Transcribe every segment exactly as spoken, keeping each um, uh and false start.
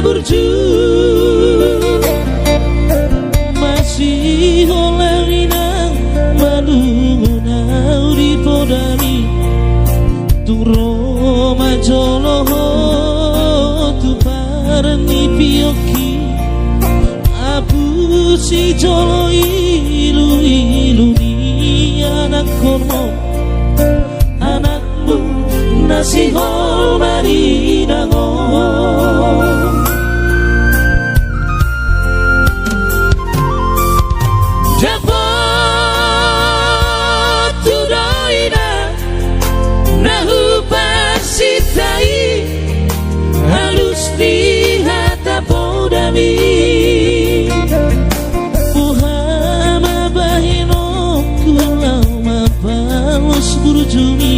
burju. Masihol au inang, manungkun au di podami. Tung ro ma jolo ho tu parnipiongki. Apusi jolo iluilu ni anakkonmu. Anakmu na sihol marinangon. Dapot tu do inang na huparsintai, alus ni hata podami. Boha ma bahenonku laho mambalos burjumi.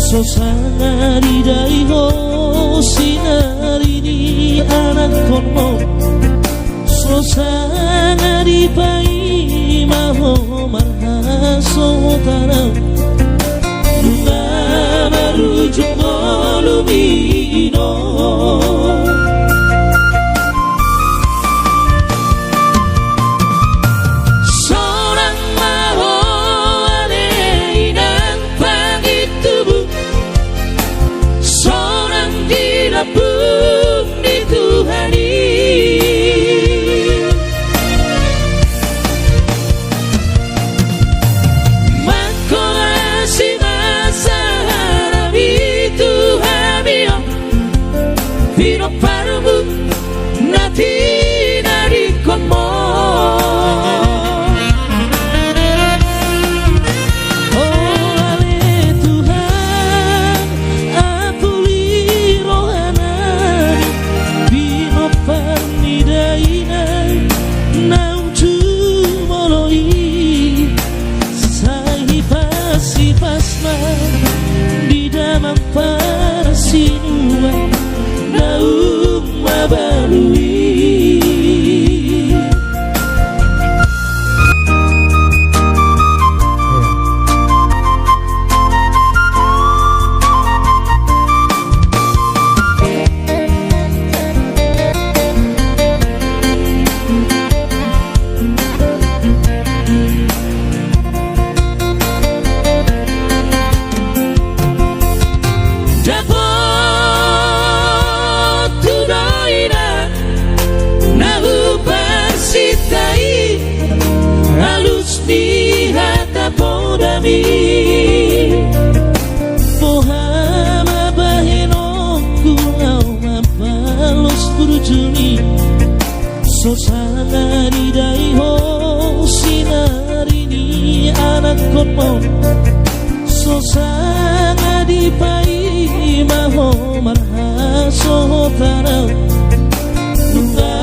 So sanga didai ho sinari ni anakkonmu. So sanga dipaima ho marhasohotan au. Nunga marujung ngolumi, inong. Sonang ma ho ale inang pangintubu. Sonang di lambung ni Tuhan i. Mangkorasi ma sahalami tu hami on. Pinomparmu na tinadingkonmu. O ale Tuhan, apuli rohanami, pinompar ni dainang naung jumolo i. Sai hipashipas ma di damang parsinuan naung mabalu i. Dapot tu do inang na huparsintai, alus ni hata podami. Boha ma bahenonku laho mambalos burjumi. So sanga didai ho sinari ni anakkonmu. So sanga dipaima ho marhasohotan au. Nunga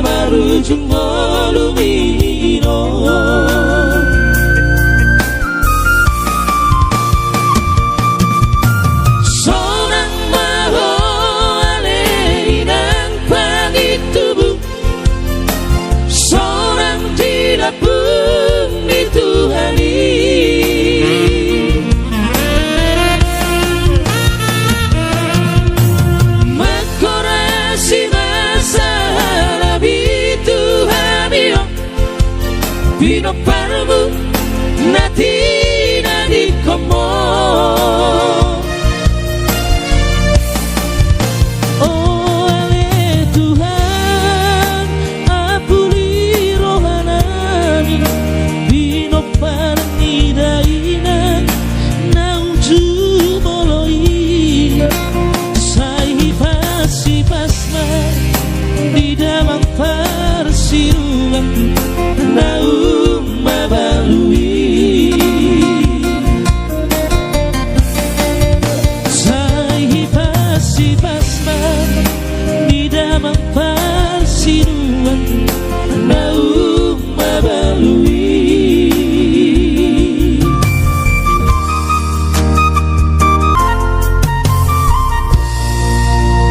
marujung